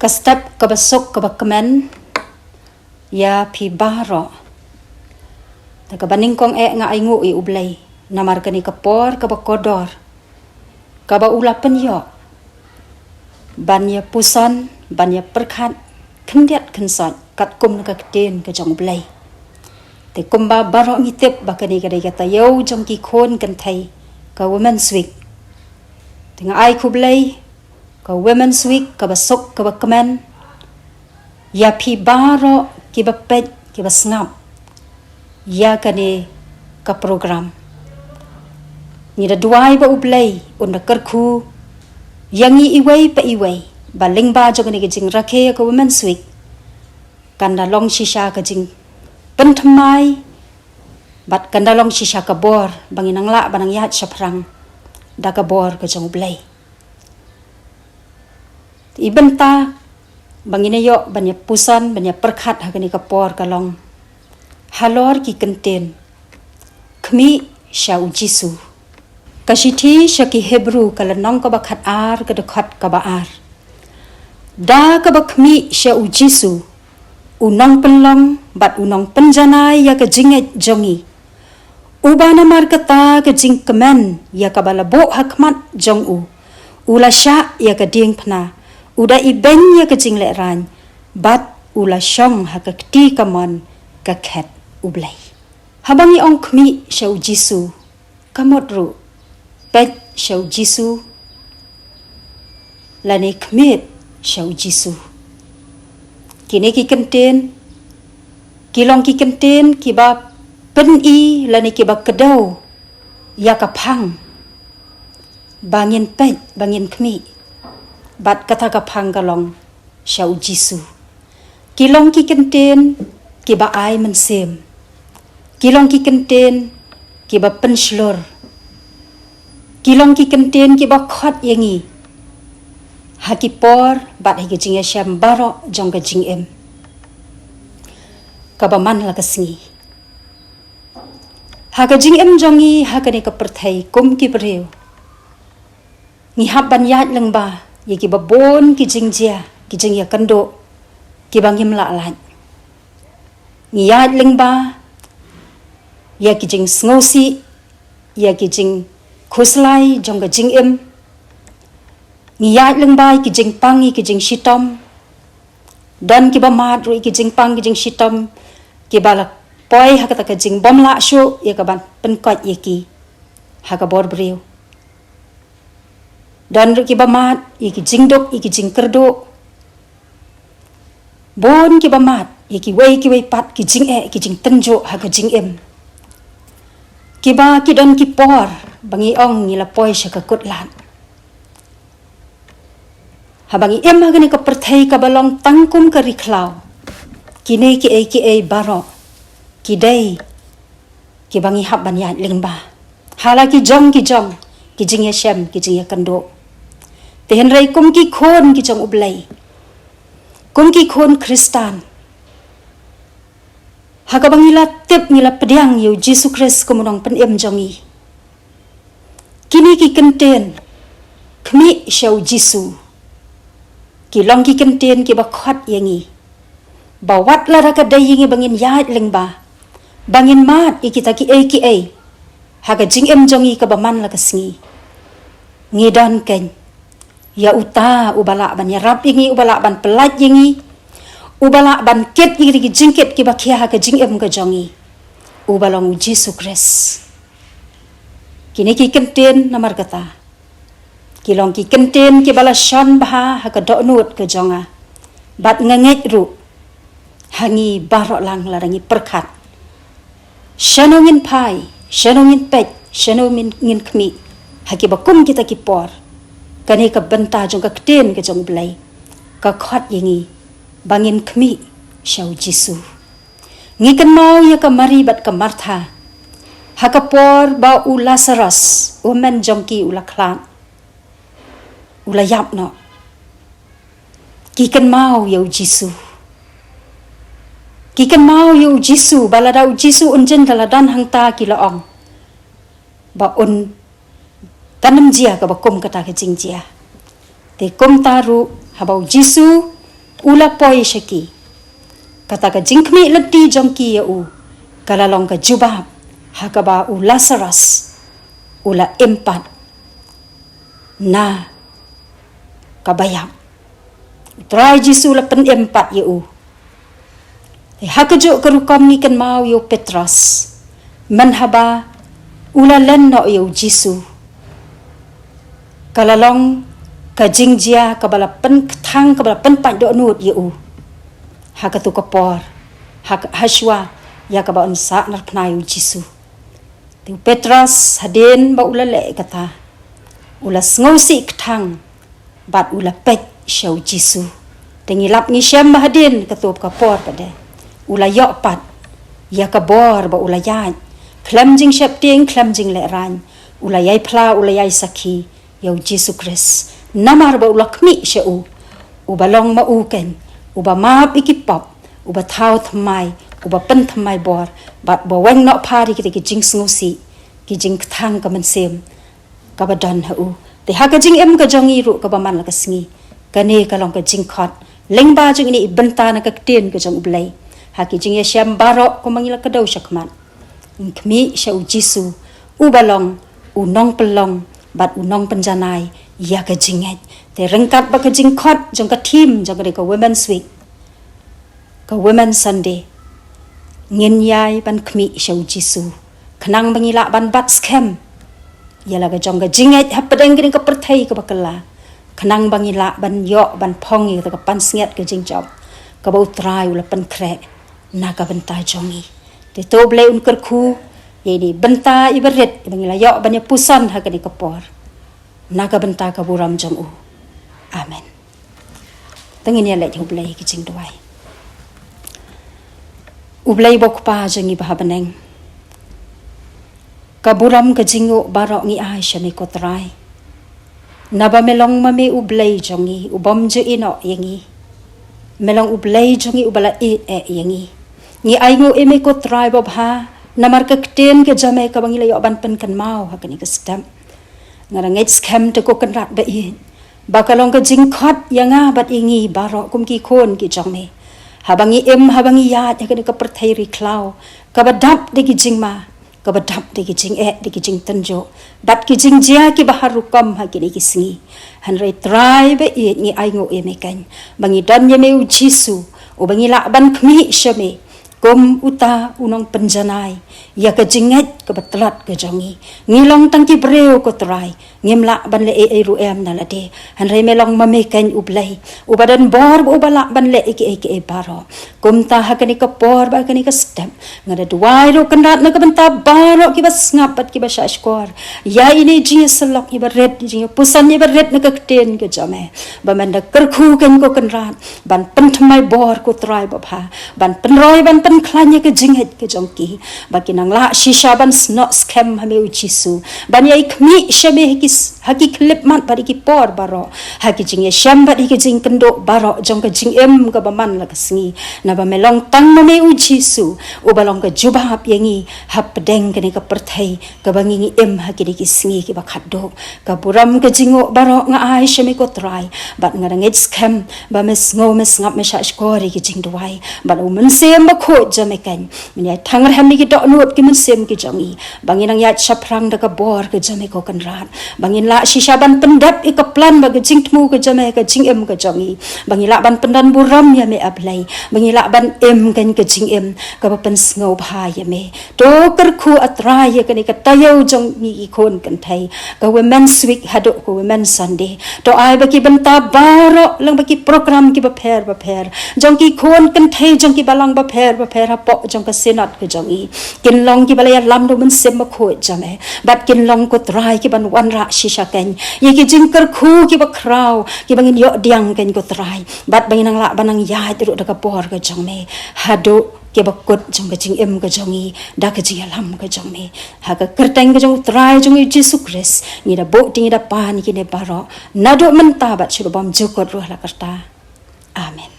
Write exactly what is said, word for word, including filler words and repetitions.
Ka step kaba suk kaba kmen ïa phi baroh. Te kaba nyngkong eh nga ainguh ïa U Blei namar kane ka por kaba kordor kaba u la pynïoh ban ïa puson, ban ïa pyrkhat khyndiat khynsoit katkum ka ktien ka jong U Blei. Te kumba baroh ngi tip ba kane ka dei ka taïew jong ki khun kynthei, ka Women's Week. Te nga ai khublei ka Women's Week kaba suk kaba kmen ïa phi baroh kiba peit kiba sngap ïa kane ka program. Ngi da duwai ba U Blei un da kyrkhu ïa ngi iwei pa iwei ba lyngba jong kane ka jingrakhe ïa ka Women's Week kan da long shisha ka jingpynthymmai bad kan da long shisha ka bor ba ngin nang lah ban nang ïaid shaphrang da ka bor ka jong U Blei. I bynta ba ngin ïoh ban ïa puson ban ïa pyrkhat ha kane ka por ka long halor ki kyntien khmih sha U Jisu. Ka shithi sha ki Hebru ka lynnong kaba khatar ka dkhot kaba ar. Da kaba khmih sha U Jisu, u nongpynlong bad u nongpynjanai ïa ka jingngeit jong ngi. Uba namar kata ka jingkmen ïa kaba la buh ha khmat jong u, u la shah ïa ka diengphna, u da ibeiñ ïa ka jinglehrain bad u la shong ha ka kti kamon ka khet U Blei. Haba ngi ong khmih sha U Jisu, ka mut ruh peit sha U Jisu lane khmih sha U Jisu. Kine ki kyntien ki long ki kyntien kiba pyni lane kiba kdew ïa ka phang ba ngin peit, ba ngin khmih. Bad kata ka phang ka long sha U Jisu. Ki long ki kyntien kiba ai mynsiem. Ki long ki kyntien kiba pynshlur. Ki long ki kyntien kiba khot ïa ngi ha ki por bad ha ki jingïashem baroh jong ka jingim kaba man la ka sngi. Ha ka jingim jong ngi ha kane ka pyrthei kum ki briew, ngi hap ban ïaid lyngba ïa kiba bun ki jingjia, ki jingïakynduh kiba ngim lah lait. Ngi ïaid lyngba ïa ki jingsngewsih, ïa ki jingkhuslai jong ka jingim. Ngi ïaid lyngba ïa ki jingpang, ïa ki jingshitom. Don kiba mad ruh ïa ki jingpang, ki jingshitom kiba la poi ha kata ka jingbymlah shuh ïa kaban pynkoit ïa ki ha ka bor briew. Don ruh kiba mad ïa ki jingduk, ïa ki jingkyrduh. Bun kiba mad ïa kiwei kiwei pat ki jingeh, ki jingtynjuh ha ka jingim, kiba ki don ki por ba ngi ong ngi la poi sha ka kut lad. Haba ngi im ha kane ka pyrthei kaba long tang kum ka ri khlaw, kine kiei kiei baroh ki dei kiba ngi hap ban ïaid lyngba ha la ki jong ki jong ki jingïashem, ki jingïakynduh. Te hynrei kum ki khun ki jong U Blei, kum ki khun Khristan, ha kaba ngi la tip, ngi la pdiang ïa U Jisu Khrist kum u Nongpynim jong ngi, kine ki kyntien khmih sha U Jisu ki long ki kyntien kiba khot ïa ngi ba wat lada ka dei ïa ngi ba ngin ïaid lyngba, ba ngin mad ïa kita kiei kiei ha ka jingim jong ngi kaba man la ka sngi, ngi don keiñ ïa uta uba lah ban ïarap ïa ngi, uba lah ban pyllait ïa ngi, uba lah ban kit ïa ki jingkit kiba khia ha ka jingim ka jong ngi, uba long U Jisu Khrist. Kine ki kyntien namar kata ki long ki kyntien kiba la shon bha ha ka dohnud ka jong nga. Bad nga ngeit ruh ha ngi baroh lang lada ngi pyrkhat shano ngin phai, shano ngin peit, shano ngin khmih ha kiba kum kita ki por, kane ka bynta jong ka ktien ka jong U Blei ka khot ïa ngi ba ngin khmih sha U Jisu. Ngi kynmaw ïa ka Mari bad ka Martha ha ka por ba u Lasaros, u hynmen jong ki, u la khlad, u la ïap noh. Ki kynmaw ïa U Jisu. Ki kynmaw ïa U Jisu ba lada U Jisu un jin da la don hangta, ki la ong ba un tang ym jia kaba kum kata ka jingjia. Te kumta ruh haba U Jisu u la poi sha ki. Kata ka jingkhmih lynti jong ki ïa u ka la long ka jubab ha kaba u Lasarus u la im pat na kaba ïap. U Trai Jisu u la pynim pat ïa u. Te ha kajuh ka rukom ngi kynmaw ïa u Petros, mynhaba u la len noh ïa u Jisu, ka la long ka jingjia kaba la pynkthang, kaba la pynpait dohnud ïa u ha katu ka por, ha, hashwa ïa kaba un sah narphna ïa u Jisu. Te u Petros, hadien ba u la leh kata, u la sngewsih kthang bad u la peit sha u Jisu. Te ngi lap ngi shem ba hadien katu ka por pat de, u la ïoh pat ïa ka bor ba u la ïaid khlem jingsheptieng, khlem jinglehrain. U la ïai phla, u la ïai sakhi ïa u Jisu Khrist, namar ba u la khmih sha u, uba long ma u keiñ, uba map ïa ki pop, uba thaw thymmai, uba pynthymmai bor, bad uba weng noh phar ïa kita ki jingsngewsih, ki jingkthang ka mynsiem kaba don ha u. Te ha ka jingim ka jong ngi ruh kaba man la ka sngi, kane ka long ka jingkhot lyngba jong ine i bynta na ka ktien ka jong U Blei. Ha ki jingïashem baroh kumba ngi la kdew shakhmat, ngi khmih sha u Jisu, uba long u nongpynlong bad u nongpynjanai ïa ka jingngeit. Te ryngkat bad ka jingkhot jong ka theme jong kane ka Women's Week, ka Women's Sunday, ngin ïai ban khmih sha u Jisu khnang ba ngi lah ban bat skhem ïa la ka jong ka jingngeit hapdeng kane ka pyrthei kaba kylla, khnang ba ngi lah ban ïoh ban phong ïa kata ka pansngiat ka jingjop kaba U Trai u la pynkhreh na ka bynta jong ngi. Te to U Blei un kyrkhu ïa ine i bynta iba rit iba ngi la ïoh ban ïa puson ha kane ka por, na ka bynta ka burom jong u. Amen. Te ngin ïa leit ha U Blei ki jingduwai. U Blei ba U Kpa jong ngi ba ha bneng, ka burom ka jingnguh baroh ngi ai sha me ko Trai. Naba me long ma me U Blei jong ngi, u bym ju ïehnoh ïa ngi. Me long U Blei jong ngi uba la ïeit eh ïa ngi. Ngi ainguh ïa me ko Trai babha namar ka ktien ka jong me kaba ngi la ïoh ban pynkynmaw ha kane ka step. Nga da ngeit skhem te ko Kynrad ba ïeit, ba ka long ka jingkhot ïa nga bad ïa ngi baroh kum ki khun ki jong me. Haba ngi im, haba ngi ïaid ha kane ka pyrthei ri khlaw kaba dap da ki jingma, kaba dap da ki jingeh, da ki jingtynjuh bad ki jingjia kiba har rukom ha kine ki sngi. Hynrei Trai ba ïeit, ngi ainguh ïa me keiñ ba ngi don ïa me U Jisu, uba ngi lah ban khmih sha me kum uta u nongpynjanai ïa ka jingngeit kaba tlot ka jong ngi. Ngi long tang ki briew ko Trai, ngim lah ban leh ei ei ruh em na lade. Hynrei me long ma me keiñ U Blei uba don bor, uba lah ban leh ïa kiei kiei baroh. Kumta ha kane ka por bad ha kane ka step, nga da duwai ruh Kynrad na ka bynta baroh kiba sngap bad kiba shahshkor ïa ine i jingïasyllok iba rit, i jingïapuson iba rit na ka ktien ka jong me, ba men da kyrkhu keiñ ko Kynrad ban pynthymmai bor ko Trai babha, ban pynroi ban pynkhlaiñ ïa ka jingngeit ka jong ki, ba kin nang lah shisha ban snoh skhem ha me U Jisu, ban ïai khmih sha me ha ki s-, ha ki khyllipmat bad ha ki por baroh, ha ki jingïashem bad ha ki jingkynduh baroh jong ka jingim kaba man la ka sngi. Naba me long tang ma me U Jisu uba long ka jubab ïa ngi hapdeng kane ka pyrthei kaba ngi ngi im ha kine ki sngi kiba khatduh. Ka burom ka jingnguh baroh nga ai sha me ko Trai, bad nga da ngeit skhem ba me sngew, me sngap, me shahshkor ïa ki jingduwai, bad U Mynsiem Bakhuid jong me keiñ men ïai thang rhem ïa ki dohnud ki mynsiem ki jong ngi, ba ngin nang ïaid shaphrang da ka bor ka jong me ko Kynrad, ba ngin lah shisha ban pyndep ïa ka plan bad ka jingthmu ka jong me ha ka jingim ka jong ngi, ba ngin lah ban pyndon burom ïa me A Blei, ba ngin lah ban im keiñ ka jingim kaba pynsngewbha ïa me. To kyrkhu A Trai ïa kane ka taïew jong ngi ki khun kynthei, ka Women's Week haduh ka Women's Sunday. To ai ba ki bynta baroh lang bad ki program kiba pher bapher jong ki khun kynthei jong ki balang bapher bapher hapoh jong ka Synod ka jong ngi kin long kiba la ïalam da U Mynsiem Bakhuid jong me, bad kin long ko Trai kiban wanrah shisha keiñ ïa ki jingkyrkhu kiba khraw kiba ngin ïoh pdiang keiñ ko Trai, bad ba ngin nang lah ban nang ïaid ruh da ka bor ka jong me haduh kiba kut jong ka jingim ka jong ngi da ka jingïalam ka jong me. Ha ka kyrteng ka jong U Trai jong ngi Jisu Khrist ngi da buh te ngi da pan ïa kine baroh, naduh mynta bad sha u bymjukut ruh la karta. Amen.